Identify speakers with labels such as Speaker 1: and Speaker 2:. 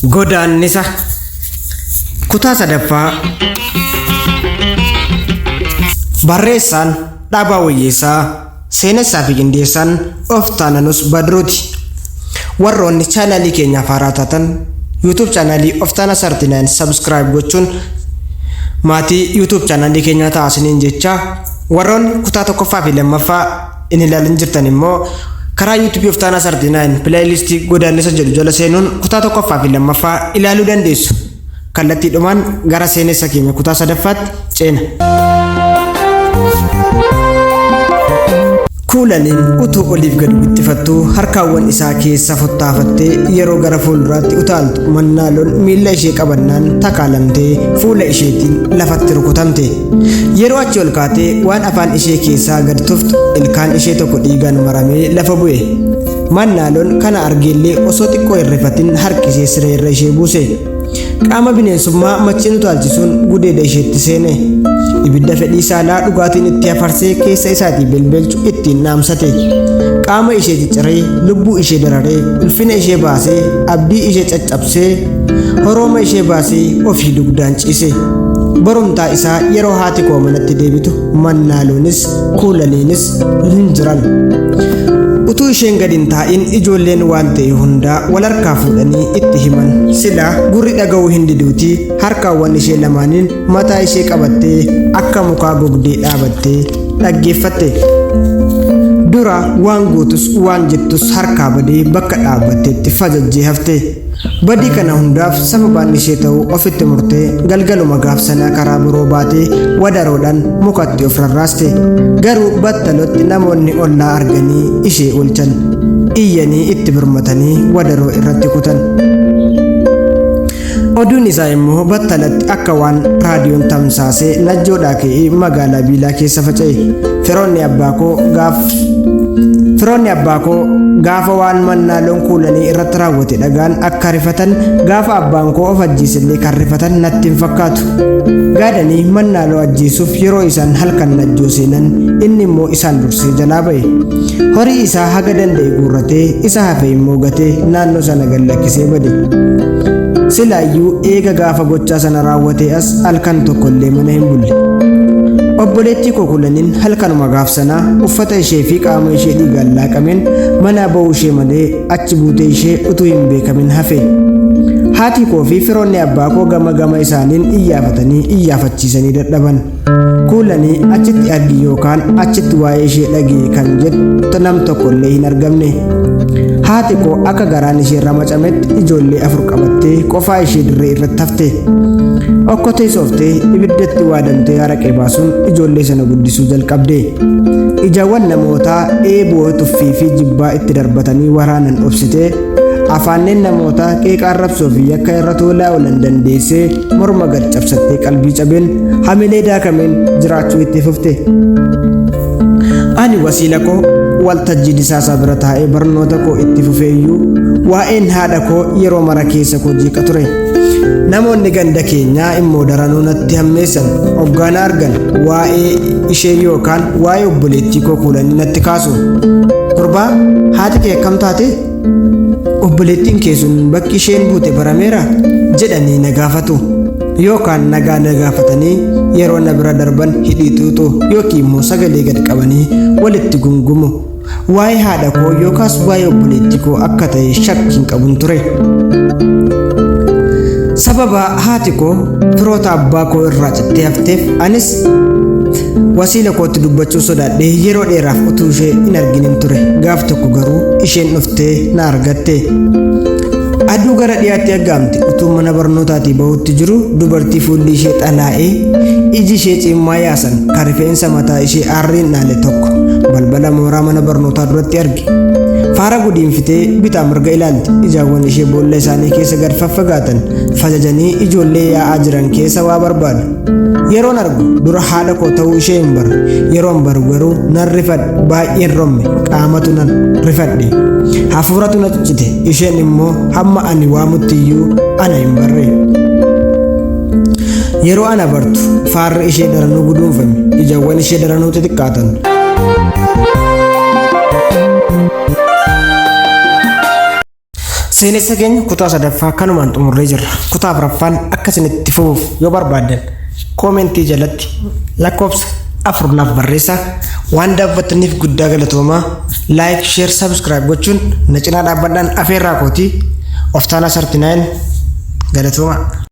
Speaker 1: Godaannisa Kutaa sadaffaa. Barreessaan Dhaabaa Wayyeessaa, seenessaa fi qindeessaan of taananus Badruuti. Warroonni chaanaalii keenyaaf haaraa taatan YouTube chaanaalii Oftaana 39 subscribe gochuun maatii YouTube chaanaalii keenyaa ta'aa isiniin jechaa, warroonni kutaa tokkoffaa fi lammaffaa hin ilaalin jirtan immoo karaa YouTube Oftaana 39 playlistii Godaannisa jedhu jala seenuun kutaa tokkoffaa fi lammaffaa ilaaluu dandeessu. Kallattiidhumaan gara seenessa keenya kutaa sadaffaatti ceena. Kuulaniin utuu oliif gad wixxifattuu harkaawwan isaa keessa futtaafattee yeroo gara fuulduraatti utaaltu Mannaaloon miilla ishee qabannaan takaalamtee fuula isheetiin lafatti rukutamte. Yeroo achi ol kaatee waan afaan ishee keessaa gad tuftu ilkaan ishee tokko dhiigaan maramee lafa bu'e. Mannaaloon kana argeellee osoo xiqqoo hin rifatin harkisee siree irra ishee buuse. Qaama bineensummaa machiin utaalchisuun gudeeda isheetti seene. Ibidda fedhii saalaa dhugaatiin itti hafarsee keessa isaatii belbelchu ittiin dhaamsate. Qaama ishee cicciree, lubbuu ishee dararee, ulfina ishee baasee, abdii ishee caccabsee, horooma ishee baasee ofii dugdaan ciise. Borumtaa isaa yeroo haati koo manatti deebitu Mannaaloonis Kuulaniinis hin jiran. Utuu isheen gad hin taa'in ijoolleen waan ta'e hundaa wal harkaa fuudhanii itti himan. Silaa gurri dhaga'uu hin diduutii harkaawwan ishee lamaaniin mataa ishee qabattee akka mukaa gogdee dhaabattee dhaggeeffatte. Dura waan gootus waan jettus harkaa badee bakka dhaabbattetti fajajjee hafte. Badii kana hundaaf sababaan ishee ta'uu ofitti murtee galgaluma gaaf sanaa karaa biroo baatee wadaroodhaan mukatti of rarraaste. Garuu battalotti namoonni ollaa arganii ishee oolchan. Iyyanii itti birmatanii wadaroo irratti kutan. Oduun isaa immoo battalatti akka waan raadiyoon tamsaasee Najjoodhaa ka'ee magaalaa Biilaa keessa faca'e. Firoonni abbaa koo gaaf Firoonni abbaa koo gaafa waan Mannaaloon Kuulanii irratti raawwate dhagaan akka rifatan gaafa abbaan koo of ajjeesellee kan rifatan natti hin fakkaatu. Gaadanii Mannaaloo ajjeesuuf yeroo isaan halkan Najjoo seenan inni immoo isaan dursee jalaa ba'e. Horii isaa haga danda'e guurratee isa hafe immoo gatee naannoo sana gad lakkisee bade. Silaayyuu eega gaafa gochaa sana raawwatee as halkan tokkollee mana hin bulle. Obboleettii koo Kuulaniin halkanuma gaaf sanaa uffata ishee fi qaama ishee dhiigaan laaqameen manaa ba'uu ishee malee achi buutee ishee utuu hin beekamin hafe. Haati koo fi firoonni abbaa koo gama gama isaaniin iyyaafatanii iyyaafachiisanii dadhaban. Kuulanii achitti argi yookaan achitti waa'ee ishee dhagee kan jettu nam tokko illee hin argamne. Haati koo akka garaan ishee ramacametti ijoollee afur qabattee qofaa ishee dirree irratti hafte. Okkotee sooftee ibiddatti waadamtee araqee baasuun ijoollee sana guddisuu jalqabde. Ijawwan namootaa eeboo tuffii fi jibbaa itti darbatanii waraanan obsitee afaanneen namootaa qeeqa arrabsoo fi yakka irra tuulaa oolan dandeessee morma gad cabsattee qalbii cabeen hamilee daakameen jiraachuu itti fufte. Ani wasiila koo Waltajjii Disaasaa bira taa'ee barnoota koo itti fufeeyyuu waa'een haadha koo yeroo mara keessa koo jeeqa ture. Namoonni ganda keenyaa immoo daranuu natti hammeessan. Oggaa na argan waa'ee ishee yookaan waa'ee obboleettii koo Kuulanii natti kaasu. Gurbaa, haati kee akkam taate? Obboleettiin kee sun bakki isheen buute barameera? jedhanii na gaafatu. Yookaan nagaa na gaafatanii yeroo na bira darban hidhii xuuxu yookiin immoo sagalee gad qabanii walitti gungumu. Waa'ee haadha koo yookaas waa'ee obboleettii koo akka ta'e shakkiin qabun ture. Sababa haati koo firoota abbaa koo irraa cittee hafteef anis wasiila kootti dubbachuu sodaadhee yeroo dheeraaf utuu ishee hin arginin ture. Gaaf tokko garuu isheen dhuftee na argatte. Aduu gara dhiyaatti aggaamte. Utuu mana barnootaatii bahuutti jiru dubartii fuulli ishee xalaa'ee iji ishee ciimmaa yaasan kan rifeensa mataa ishee aarriin dhaale tokko balbala mooraa mana barnootaa duratti arge. Faara gudiinfitee bitaa mirga ilaalti. Ijaawwan ishee boolla isaanii keessa gad faffagaatan fajajanii ijoollee yaa'aa jiran keessa waa barbaadu. Yeroon argu dura haadha koo ta'uu ishee hin barre. Yeroon baru garuu nan rifadhe, baay'een romme, qaamatu nan rifadhe. Hafuuratu na ciccite, isheen immoo hamma ani waamutti iyyuu ana hin barre. Yeroo ana bartu faarri ishee daranuu guduunfame, ijawwan ishee daranuu xixiqqaatan. Seenessa keenya kutaa sadaffaa kanumaan xumurree jirra. Kutaa afuraffaan akka isinitti fufuuf yoo barbaaddan koomentii jalatti lakkoofsa 4 naaf barreessaa. Waan daawwattaniif guddaa galatoomaa. Like, share, subscribe gochuun na cinaa dhaabbadhaan afeerraa kootii. Oftaanaa 39 galatoomaa.